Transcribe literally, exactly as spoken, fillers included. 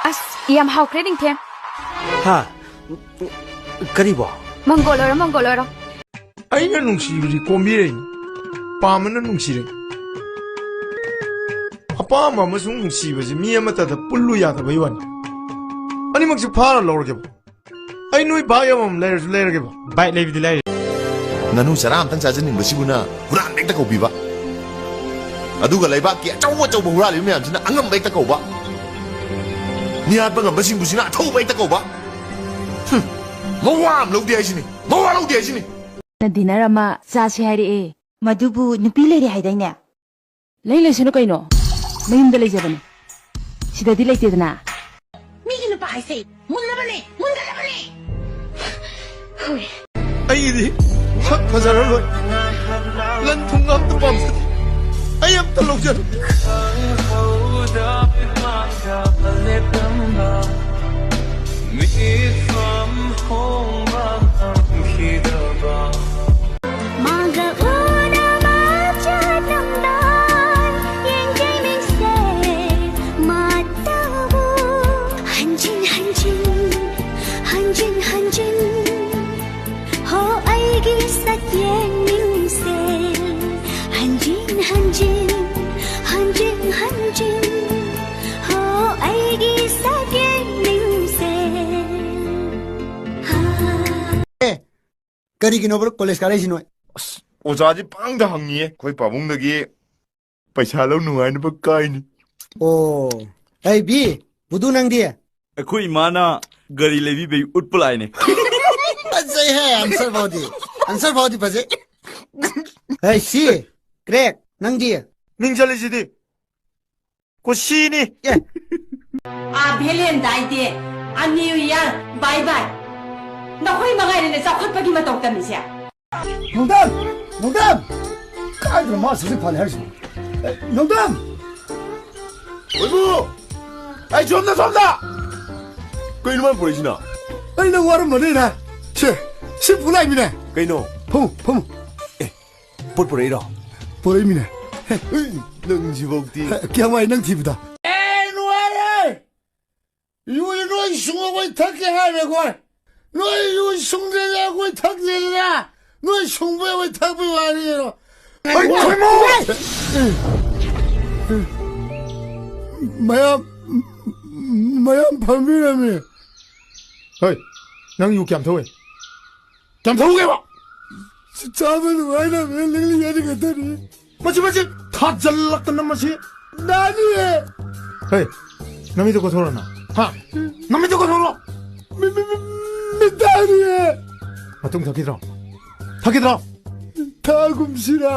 ꯑꯁ, ꯌꯥꯝ ꯍꯥꯎꯈ꯭ꯔꯦ, ꯅꯤꯡꯊꯦꯝ꯫ ꯍꯥ? ꯀꯔꯤꯕꯣ? ꯃꯪꯒꯣꯜ ꯑꯣꯏꯔꯣ, ꯃꯪꯒꯣꯜ ꯑꯣꯏꯔꯣ꯫ ꯑꯩꯅ ꯅꯨꯡꯁꯤꯕꯗꯤ ꯀꯣꯝꯕꯤꯔꯩꯅꯤ, ꯄꯥꯝꯕꯅ ꯅꯨꯡꯁꯤꯔꯩ꯫ ꯑꯄꯥꯝꯕ ꯑꯃꯁꯨꯡ ꯅꯨꯡꯁꯤꯕꯁꯤ ꯃꯤ ꯑꯃꯠꯇꯗ ꯄꯨꯜꯂꯨ ꯌꯥꯗꯕꯩ ꯋꯥꯅꯤ꯫ ꯑꯅꯤꯃꯛꯁꯦ ꯐꯥꯔ ꯂꯧꯔꯒꯦꯕ꯫ ꯑꯩ ꯅꯣꯏ ꯚꯥꯏ ꯑꯃꯃꯝ ꯂꯩꯔꯁꯨ ꯂꯩꯔꯒꯦꯕ꯫ ꯚꯥꯏ ꯂꯩꯕꯗꯤ ꯂꯩꯔꯦ꯫ ꯉꯥꯅꯨ ꯆꯔꯥ ꯑꯃꯇꯪ ꯆꯥꯖꯅꯤꯡꯕꯁꯤꯕꯨꯅ ꯍꯨꯔꯥꯟꯕ ꯍꯦꯛꯇ ꯀꯧꯕꯤꯕ꯫ ꯑꯗꯨꯒ ꯂꯩꯕꯥꯛꯀꯤ ꯑꯆꯧ ꯑꯆꯧꯕ ꯍꯨꯔꯥꯜꯂꯤꯕ ꯃꯌꯥꯝꯁꯤꯅ ꯑꯉꯝꯕ ꯍꯦꯛꯇ ꯀꯧꯕ꯫ ꯃꯤ ꯍꯥꯠꯄ ꯉꯝꯕꯁꯤꯡꯕꯨꯁꯤꯅ ꯑꯊꯧꯕ ꯍꯦꯛꯇ ꯀꯧꯕ꯫ ꯍꯨꯝ, ꯃꯋꯥ ꯑꯃ ꯂꯧꯗꯦ ꯍꯥꯏꯁꯤꯅꯤ, ꯃꯋꯥ ꯂꯧꯗꯦ ꯍꯥꯏꯁꯤꯅꯤ꯫ ꯅ ꯗꯤꯅꯔ ꯑꯃ ꯆꯥꯁꯦ ꯍꯥꯏꯔꯛꯑꯦ꯫ ꯃꯗꯨꯕꯨ ꯅꯨꯄꯤ ꯂꯩꯔꯦ ꯍꯥꯏꯗꯥꯏꯅꯦ? ꯂꯩ ꯂꯩꯁꯅꯨ ꯀꯩꯅꯣ, ꯃꯌꯨꯝꯗ ꯂꯩꯖꯕꯅꯤ, ꯁꯤꯗꯗꯤ ꯂꯩꯇꯦꯗꯅ꯫ ꯃꯤꯒꯤ ꯅꯨꯄꯥ ꯍꯥꯏꯁꯦ ꯃꯨꯟꯅꯕꯅꯦ, ꯃꯨꯟꯒꯗꯕꯅꯦ꯫ ꯑꯩꯒꯤꯗꯤ ꯁꯛ ꯐꯖꯔꯔꯣꯏ, ꯂꯟ ꯊꯨꯝꯒ ꯑꯝꯇ ꯄꯥꯝꯖꯗꯦ, ꯑꯩ ꯑꯝꯇ ꯂꯧꯖꯔꯒꯦ꯫ ꯃꯤꯐꯝ ꯍꯣꯡꯕ ꯉꯝꯈꯤꯗꯕ꯫ ꯃꯥꯒ ꯎꯅꯕ ꯆꯠꯂꯝꯗꯥꯏ ꯌꯦꯡꯖꯩ ꯃꯤꯡꯁꯦꯜ ꯃꯥꯇꯕꯨ꯫ ꯍꯟꯖꯤꯟ ꯍꯟꯖꯤꯟ, ꯍꯟꯖꯤꯟ ꯍꯟꯖꯤꯟ, ꯍꯣ ꯑꯩꯒꯤ ꯁꯛꯌꯦꯡ ꯃꯤꯡꯁꯦꯜ꯫ ꯍꯟꯖꯤꯟ ꯍꯟꯖꯤꯟ, ꯍꯟꯖꯤꯟ ꯍꯟꯖꯤꯟ, ꯍꯣ ꯑꯩꯒꯤ ꯁꯛꯌꯦꯡ ꯃꯤꯡꯁꯦꯜ꯫ ꯍꯥ꯫ ꯑꯦ, ꯀꯔꯤꯒꯤꯅꯣꯕ ꯀꯣꯂꯦꯖ ꯀꯥꯔꯛꯏꯁꯤ ꯅꯣꯏ? ꯑꯁ, ꯑꯣꯖꯥꯁꯦ ꯄꯪꯍꯪꯗ ꯍꯪꯉꯤꯌꯦ꯫ ꯑꯩꯈꯣꯏ ꯄꯥꯕꯨꯡꯗꯒꯤ ꯄꯩꯁꯥ ꯂꯧ ꯅꯨꯡꯉꯥꯏꯅꯕ ꯀꯥꯏꯅꯤ꯫ ꯑꯣ, ꯑꯩ ꯕꯤ, ꯕꯨꯗꯨ ꯅꯪꯗꯤ? ꯑꯩꯈꯣꯏ ꯏꯃꯥꯅ ꯒꯥꯔꯤ ꯂꯩꯕꯤꯕꯩ ꯎꯠꯄ ꯂꯥꯛꯏꯅꯦ꯫ ꯐꯖꯩꯍꯦ, answer ꯐꯥꯎꯗꯤ꯫ Answer ꯐꯥꯎꯗꯤ ꯐꯖꯩ꯫ ꯍꯩ, ꯁꯤ, crack, ꯅꯪꯗꯤ? ꯃꯤꯡ ꯆꯠꯂꯤꯁꯤꯗꯤ꯫ ꯀꯨꯁꯤꯅꯤ꯫ ꯑꯦ꯫ ꯑꯥ, Valentine Day, ꯑꯥ, New Year, bye bye꯫ ꯅꯈꯣꯏ ꯃꯉꯥꯏꯔꯦꯅꯦ ꯆꯥꯎꯈꯠꯄꯒꯤ ꯃꯇꯧ ꯇꯝꯃꯤꯁꯦ꯫ ꯅꯣꯡꯗꯝ! ꯅꯣꯡꯗꯝ! ꯀꯥꯏꯗꯅꯣ ꯃꯥ ꯁꯖꯤꯛ ꯐꯥꯜꯂꯦ ꯍꯥꯏꯔꯤꯁꯤꯕꯣ? ꯑꯦ, ꯅꯣꯡꯗꯝ! ꯏꯕꯨ! ꯑꯩ ꯁꯣꯝꯗ, ꯁꯣꯝꯗ! ꯀꯩꯅꯣ ꯃꯥꯅ ꯄꯨꯔꯛꯏꯁꯤꯅ? ꯑꯩ ꯅꯪ ꯋꯥꯔꯝꯃꯅꯤꯅ꯫ ꯁꯦ, ꯁꯤ ꯄꯨꯂꯥꯏꯃꯤꯅꯦ꯫ ꯀꯩꯅꯣ? ꯐꯝꯃꯨ, ꯐꯝꯃꯨ꯫ ꯑꯦ, ꯄꯣꯠ ꯄꯨꯔꯛꯏꯔꯣ? ꯄꯨꯔꯛꯏꯃꯤꯅꯦ꯫ ꯍꯦ, ꯅꯪꯁꯤꯐꯧꯗꯤ꯫ ꯍꯦ, ꯀꯌꯥꯝ ꯋꯥꯏ ꯅꯪ ꯊꯤꯕꯗ? ꯑꯦ, ꯅꯨꯡꯉꯥꯏꯔꯦ! ꯊꯛꯀꯦ ꯍꯥꯏꯔꯦ ꯑꯩꯈꯣꯏ꯫ ꯅꯣꯏ ꯌꯨ ꯁꯨꯡꯗꯦꯗ ꯑꯩꯈꯣꯏ ꯊꯛꯇꯦꯗꯅ꯫ ꯅꯣꯏ ꯁꯨꯡꯕꯩ ꯑꯩꯈꯣꯏ ꯊꯛꯄꯩ ꯋꯥꯅꯤ ꯀꯩꯅꯣ꯫ ꯑꯩ ꯊꯣꯏꯃꯣ! ꯃꯌꯥꯝ, ꯃꯌꯥꯝ ꯐꯝꯕꯤꯔꯝꯃꯤ꯫ ꯍꯣꯏ, ꯅꯪ ꯌꯨ ꯀꯌꯥꯝ ꯊꯛꯎꯏ? ꯀꯌꯥꯝ ꯊꯛꯎꯒꯦꯕ? ꯆꯥꯕ ꯅꯨꯡꯉꯥꯏꯅꯕꯅꯦ, ꯂꯤꯛꯂꯤ ꯑꯅꯤ ꯈꯛꯇꯅꯤ꯫ ꯃꯁꯤ, ꯃꯁꯤ ꯊꯥꯖꯜꯂꯛꯇꯅ ꯃꯁꯤ꯫ ꯅꯥꯅꯤꯌꯦ꯫ ꯍꯦ, ꯅꯃꯤꯠꯇꯣ ꯀꯣꯊꯣꯔꯛꯑꯣ ꯅꯪ꯫ ꯍꯥ? ꯅꯃꯤꯠꯇꯣ ꯀꯣꯊꯣꯔꯛꯑꯣ꯫ ꯃꯤ, ꯃꯤ, ꯃꯤ, ꯃꯤꯠ ꯇꯥꯅꯤꯌꯦ꯫ ꯃꯇꯨꯡ ꯊꯛꯈꯤꯗ꯭ꯔꯣ? ꯊꯛꯈꯤꯗ꯭ꯔꯣ? ꯊꯛꯑꯒꯨꯝꯁꯤꯔꯥ?